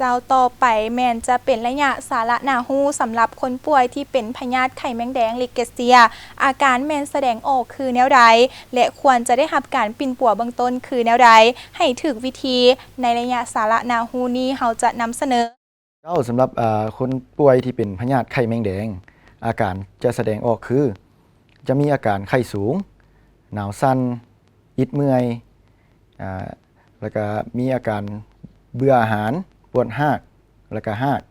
ເຈົ້າ ຕໍ່ໄປແມ່ນຈະເປັນໄລຍະສາລະໜ້າຮູ້ສຳລັບຄົນປ່ວຍທີ່ເປັນພະຍາດໄຂ້ແມງແດງລິເກເຊຍ ອາການແມ່ນສະແດງອອກຄືແນວໃດ ແລະ ຄວນຈະໄດ້ຮັບການປິ່ນປົວເບື້ອງຕົ້ນຄືແນວໃດ ໃຫ້ຖືກວິທີ. ໃນໄລຍະສາລະໜ້າຮູ້ນີ້ ເຮົາຈະນຳສະເໜີ. ເຈົ້າ ສຳລັບ ເອີ ຄົນປ່ວຍທີ່ເປັນພະຍາດໄຂ້ແມງແດງ ອາການຈະສະແດງອອກຄື ຈະມີອາການໄຂ້ສູງ, ໜາວສັ່ນ, ອິດເມື່ອຍ, ອາ ແລ້ວກະມີອາການເບື່ອອາຫານ, ປວດຮາກ ແລ້ວກະຮາກ,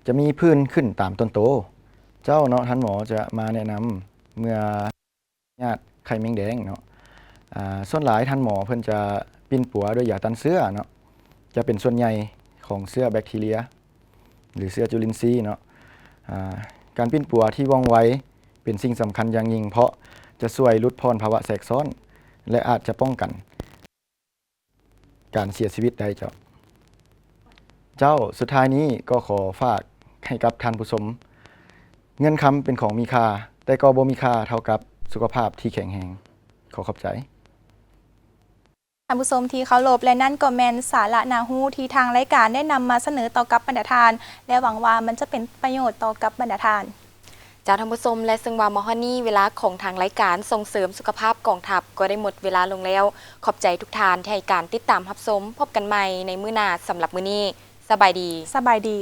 ຈະມີຜື່ນຂຶ້ນຕາມຕົ້ນໂຕ. ເຈົ້າເນາະ ທ່ານໝໍຈະມາແນະນຳເມື່ອຍາດໄຂ້ແມງແດງເນາະ ອາ ສ່ວນຫຼາຍທ່ານໝໍເພິ່ນຈະປິ່ນປົວດ້ວຍຢາຕ້ານເຊື້ອເນາະ ຈະເປັນສ່ວນໃຫຍ່ຂອງເຊື້ອແບັກທີເຣຍ ຫຼື ເຊື້ອຈຸລິນຊີເນາະ. ອາ ການປິ່ນປົວທີ່ວ່ອງໄວເປັນສິ່ງສຳຄັນຢ່າງຍິ່ງ ເພາະຈະຊ່ວຍຫຼຸດຜ່ອນພາວະແຊກຊ້ອນ ແລະ ອາດຈະປ້ອງກັນການເສຍຊີວິດໄດ້ເຈົ້າ. ເຈົ້າ ສຸດທ້າຍນີ້ກໍຂໍຝາກໃຫ້ກັບທ່ານຜູ້ຊົມ, ເງິນຄຳເປັນຂອງມີຄ່າ, ແຕ່ກໍບໍ່ມີຄ່າເທົ່າກັບສຸຂະພາບທີ່ແຂງແຮງ. ຂໍຂອບໃຈ. ທ່ານຜູ້ຊົມທີ່ເຄົາລົບ, ແລະ ນັ້ນກໍແມ່ນສາລະໜ້າຮູ້ທີ່ທາງລາຍການໄດ້ນຳມາສະເໜີຕໍ່ກັບບັນດາທ່ານ ແລະ ຫວັງວ່າມັນຈະເປັນປະໂຫຍດຕໍ່ກັບບັນດາທ່ານ. ເຈົ້າ ທ່ານຜູ້ຊົມ ແລະ ເຊິ່ງວ່າມາຮອດນີ້ ເວລາຂອງທາງລາຍການສົ່ງເສີມສຸຂະພາບກອງທັບກໍໄດ້ໝົດເວລາລົງແລ້ວ. ຂອບໃຈທຸກທ່ານທີ່ໃຫ້ການຕິດຕາມຮັບຊົມ. ພົບກັນໃໝ່ໃນມື້ໜ້າ. ສຳລັບມື້ນີ້ ສະບາຍດີ. ສະບາຍດີ.